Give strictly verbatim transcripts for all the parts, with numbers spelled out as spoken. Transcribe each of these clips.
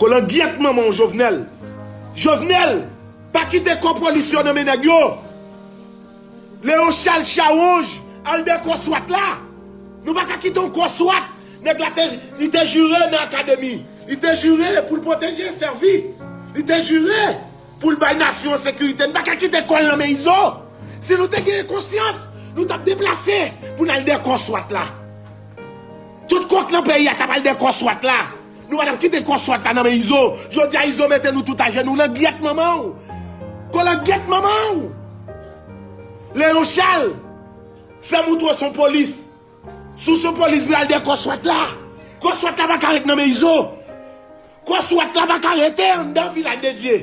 Kolangyèt manman w, Jovenel. Jovenel, pa kite kò polis yo nan men nèg yo. Leon Charles Chawonj, al dèyè kò swat la. Nou pa ka kite yon kò swat. Nèg la te, li te jire nan akademi. Li te jire pou l pwoteje, sèvi. Li te jire pou l bay nasyon an sekirite. Nou pa ka kite kò l nan men Izo. Si nou te genyen konsyans, nou t ap deplase pou n al dèyè kò swat la. Tout kòk nan peyi a t ap al dèyè kò swat la. Nou pa t ap kite kò swat la nan men Izo. Jodi a Izo mete nou tout ajenou. Langyèt manman w. Kolangyèt manman w. Leon Charles, fè m ou twò son polis. Si w son polis vre, al dèyè kò swat la. Kò swat la pa ka ret nan men Izo. Kò swat la pa ka rete anndan Vilaj de Dye.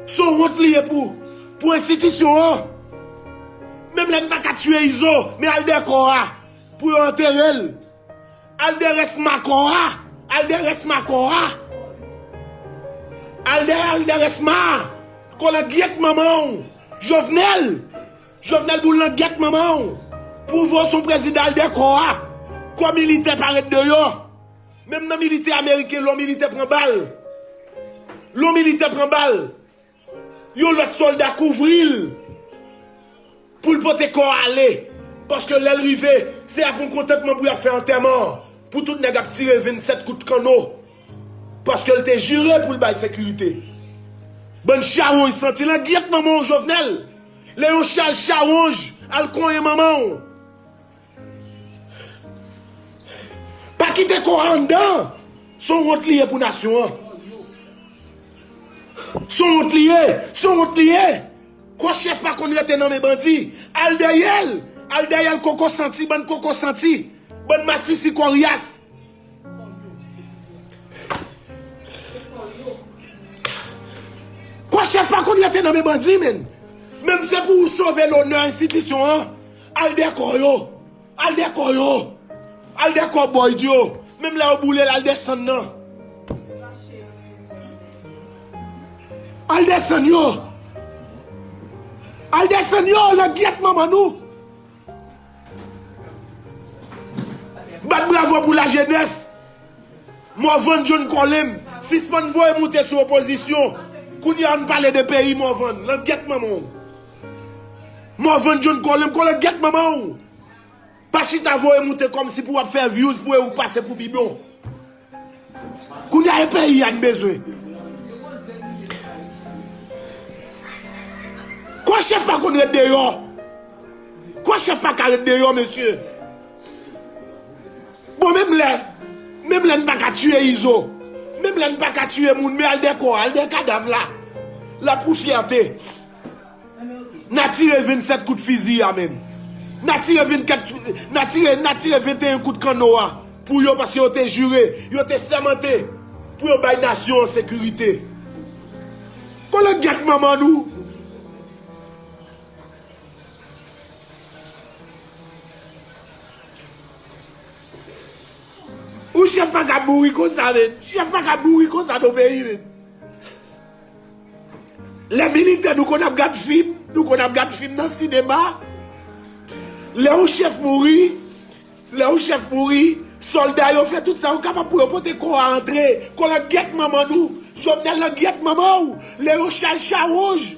Se yon wont li ye pou, pou enstitisyon an. Menm lè n pa ka tiye Izo, men al dèyè kò a pou yo antere l. Al dèyè rès ma kò a. Al dèyè rès ma kò a. Al dèyè, al dèyè rès ma. Kolangyèt manman w. Jovenel. Jovenel boul langyèt manman w. Pou voye w se yon prezidan, al dèyè kò a. Kò militè pa ret deyò. Menm nan militè ameriken, lè yon militè pran bal. Lè yon militè pran bal. Yon lòt sòlda kouvri l pou l pote kò a ale. Paske lè l rive, se ap yon kontantman pou y ap fè antèman an. Pou tout nèg ap tire vennsèt kout kanno. Paske l te jire pou l bay sekirite. Bann chawonj santi langyèt manman w Jovenel. Leon Charles Chawonj al konyen manman w. Pa kite kò a anndan. Se yon wont li ye pou nasyon an. Se yon wont li ye. Se yon wont li ye. Kò chèf pa konn rete nan men bandi. Al dèyè l. Al dèyè l koko santi, bann koko santi. Bann masisi koryas. Kò chèf pa konn rete nan men bandi, menn. Menm se pou w sove lonè enstitisyon an, al dèyè kò yo. Al dèyè kò yo. Al dèyè kò Boyd yo. Menm lè yo boule l, al desann nan. Al desann yo. Al desann yo, langyèt manman nou. Bat bravo pou lajenès. Morvan John Colem, sispann voye moute sou opozisyon. Kounye a ann pale de peyi, Morvan, langyèt manman w. Morvan John Colem, kolangyèt manman w. Pa chita voye moute kòmsi pou w ap fè views pou e ou pase pou bidon. Kounye a e peyi a n bezwen. Kò chèf pa konn ret deyò. Kò chèf pa ka ret deyò, mesye. Bon, menm lè, menm lè n pa ka tiye Izo, menm lè n pa ka tiye moun, men al dèyè kò a, al dèyè kadav la. L ap pou fyète. N a tire vennsèt kout fizi a menm. N a tire vennkèt, n a tire, n a tire venteyen kout kanno a pou yo, paske yo te jire, yo te sèmante pou yo bay nasyon an sekirite. Kolangyèt manman nou. Ou chèf pa ka mouri konsa, menn. Chèf pa ka mouri konsa nan peyi, menn. Lè militè, nou konn ap gad fim, nou konn ap gad fim nan sinema. Lè yon chèf mouri, lè yon chèf mouri, sòlda yo fè tout sa yo kapab pou yo pote kò a antre. Kolangyèt manman nou, Jovenel langyèt manman w, Leon Charles Chawonj.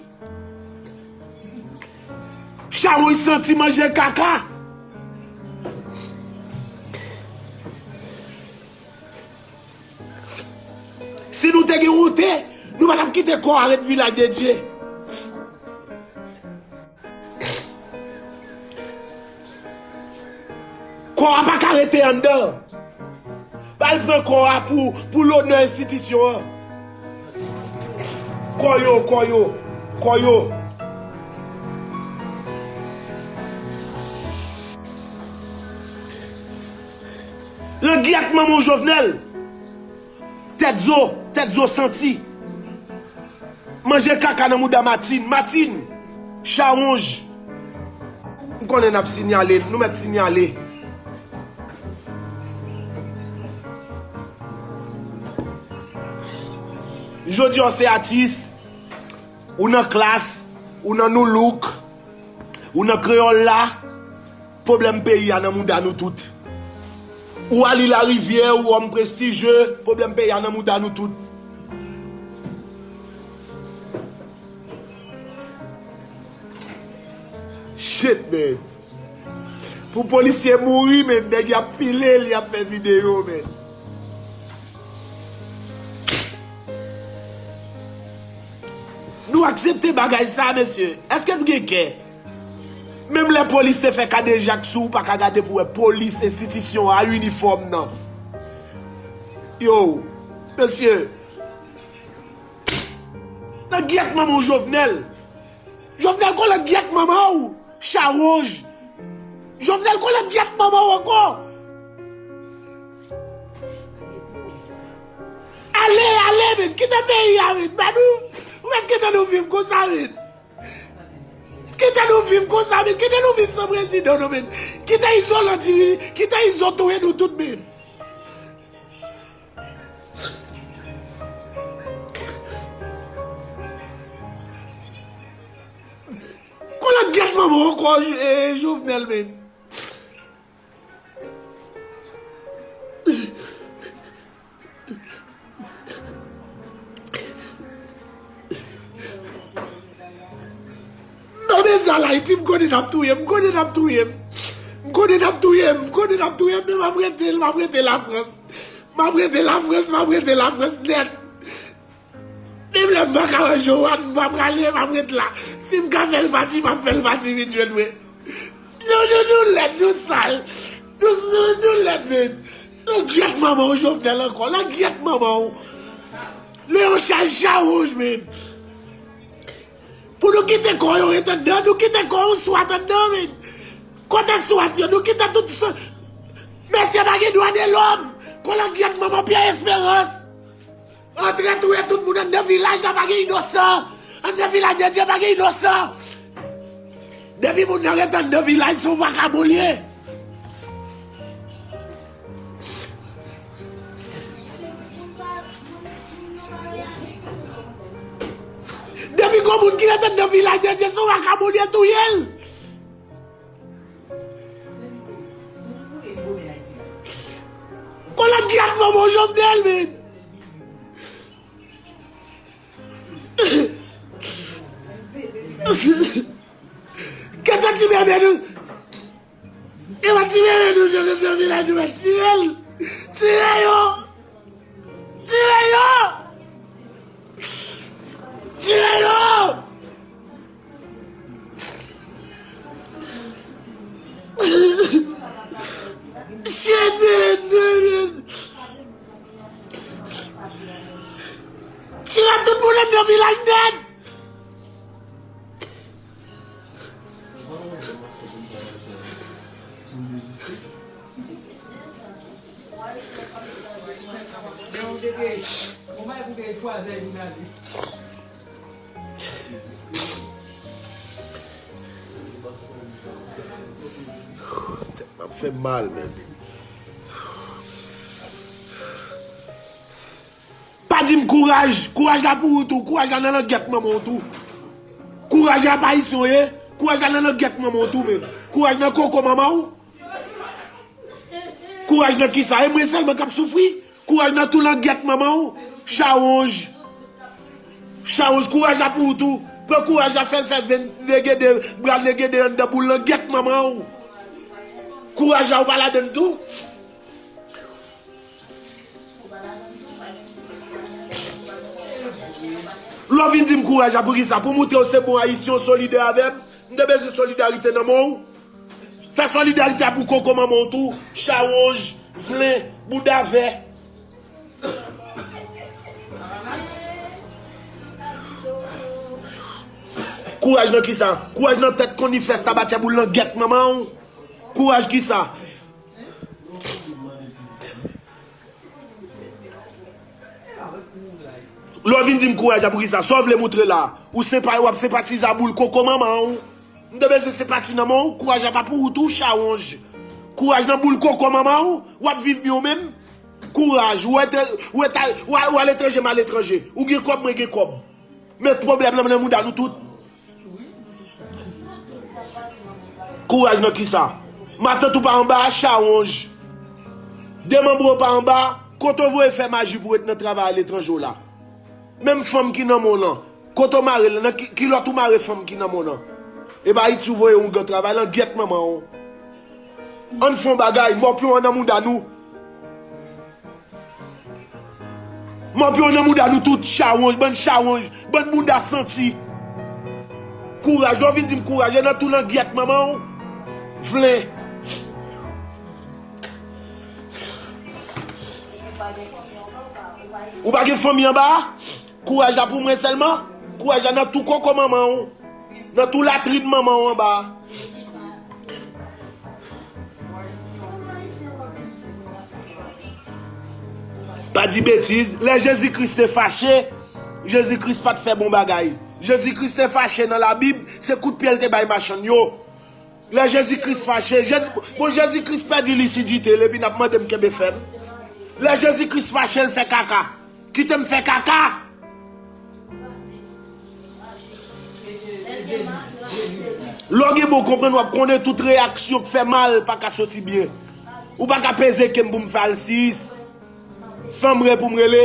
Chawonj santi manje kaka. Si nou te gen wonte, nou pa t ap kite kò a ret Vilaj de Dye. Kò a pa ka rete anndan. Pa al pran kò a pou, pou lonè enstitisyon an. Kò yo, kò yo, kò yo. Langyèt manman w Jovenel. Tèt zo, tèt zo santi. Manje kaka nan mouda Martine. Martine, chawonj. M konnen n ap sinyale, nou mèt sinyale. Jodi a w se atis, ou nan klas, ou nan Nu Look, ou nan Kreyòl la, pwoblèm peyi a nan mouda nou tout. Ou Ali Larivière, ou òm prestijye, pwoblèm peyi a nan mouda nou tout. Shit, man. Pou polisye mouri, men, nèg y ap file l, y ap fè videyo, men. Nou aksepte bagay sa, mesye. Èske nou gen kè? Menm lè polis te fè kadejak sou ou, pa ka gade pou wè polis enstitisyon a inifòm nan. Yo, mesye. Nan gyèt manman w, Jovenel. Jovenel, kolan gyèt manman w, chawonj. Jovenel, kolan gyèt manman w ankò. Ale, ale, men. Kite peyi a, men. Ba nou, ou mèt kite nou viv konsa, men. Kite nou viv konsa, men. Kite nou viv san prezidan, non, men. Kite Izolan diri, kite Izo touye nou tout, men. Kolan gyèt manman w ankò, eh, Jovenel, men. Non, men sa la, Ayiti, m konnen n ap touye m, m konnen n ap touye m. M konnen n ap touye m, m konnen n ap touye m, men m ap rete, m ap rete Lafrans. M ap rete Lafrans, m ap rete Lafrans nèt. Menm lè m pa ka wè Joanne, m pa prale, m ap ret la. Si m ka fè l pati, m ap fè l pati vit jwenn mwen. Nou, nou, nou lèd, nou sal. Nou, nou, nou lèd, men. Langyèt manman w, Jovenel, ankò. Langyèt manman w. Leon Charles chawonj, men. Pou nou kite kò yo ret anndan, nou kite kò yo swat anndan, men. Kote swat yo, nou kite tout sa. Mesye pa gen dwa de lòm. Kolan gyèt manman Pierre Espérance. Antre touye tout moun anndan vilaj la, pa gen inosan. Anndan vilaj de Dye pa gen inosan. Depi moun nan ret anndan vilaj, se yon vakabon li ye. Depi gon moun ki ret anndan vilaj de Dye, se yon vakabon li ye, touye l. Kolan gyèt manman w, Jovenel, men. Kete ti bebe nou. E pa ti bebe nou, Jovenel, nan vilaj nou, men, tire l. Tire yo. Tire yo. Tire yo. Shit, man, man, man. Tire tout moun anndan vilaj nèt. Tèt m ap fè m mal, men. Pa di m kouraj, kouraj la pou ou tou, kouraj la nan langyèt manman w tou. Kouraj la pa isit w ye, kouraj la nan langyèt manman w tou, men. Kouraj nan koko manman w. Kouraj nan kisa? E mwen sèlman k ap soufri? Kouraj nan tou langyèt manman w. Chawonj. Chawonj, kouraj la pou ou tou. Pran kouraj la, fè l fè venn negede, bra negede anndan boul langyèt manman w. Kouraj la, ou pa ladann tou? Lè w vin di m kouraj la, poukisa? Pou montre w se bon Ayisyen, w solidè avè m. M te bezwen solidarite nan men w. Fè solidarite a pou koko manman w tou, chawonj, vlen, bouda vè. Kouraj nan kisa? Kouraj nan tèt konniflès tabatyè boul nan gèt manman w. Kouraj kisa? Lè w vin di m kouraj la, poukisa? Sa w vle moutre la? Ou senpa-, w ap senpatize a boul koko manman w. M te bezwen senpati nan men w, kouraj la pa pou ou tou, chawonj. Kouraj nan boul koko manman w, w ap viv byen w menm. Kouraj, ou ete-, ou eta-, ou a-, ou aletranje, m aletranje. Ou gen kòb, mwen gen kòb. Met pwoblèm nan nan mouda nou tout. Kouraj nan kisa? Matant ou pa anba a, chawonj. Demanbre w pa anba a, kote w voye fè maji pou w ret nan travay aletranje w la? Menm fanm ki nan men w lan, kote w mare l, nan ki, kilòt ou mare fanm ki nan men w lan? Epa Ayiti ou voye yon gran travay, langyèt manman w. Ann fè yon bagay, mò pyon an nan mouda nou. Mò pyon nan mouda nou tout, chawonj, bann chawonj, bann mouda santi. Kouraj, lè w vin di m kouraj, e nan tou langyèt manman w. Vle. Ou pa gen fanmi anba a? Kouraj la pou mwen sèlman? Kouraj la nan tou koko manman w. Nan tou latrin manman w anba a. Pa di betiz. Lè Jezi Kris te fache, Jezi Kris pa t fè bon bagay. Jezi Kris te fache nan Labib, se kout pye l te bay machann yo. Lè Jezi Kris fache, Jezi, bon, Jezi Kris pèdi lisidite l, epi n ap mande m kenbe fèm. Lè Jezi Kris fache, l fè kaka. Kite m fè kaka! Lè w gen bon konprann, w ap konnen tout reyaksyon k fè mal pa ka soti byen. Ou pa ka peze ke m pou m fè al sis. San m re pou m rele.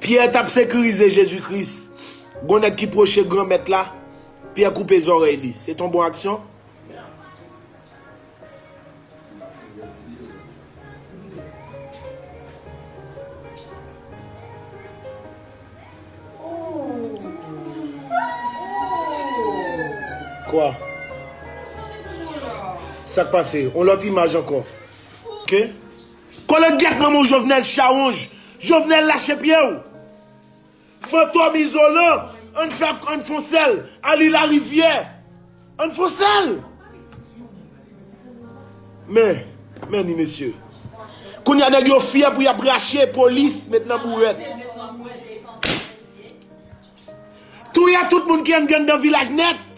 Pyè t ap sekirize Jezi Kris. Gon nèg ki pwoche Granmèt la, Pyè koupe zòrèy li. Se t on bon aksyon? Kwa? Sa k pase? On lòt imaj ankò. Oke? Kolangyèt manman w Jovenel chawonj. Jovenel lache pye w. Fantòm izolan, ann fè, ann fon sèl, Ali Larivyè, ann fon sèl. Men, men ni mesye. Kounye a nèg yo fyè pou y ap rache polis met nan bourèt. Touye tout moun ki anndan vilaj nèt.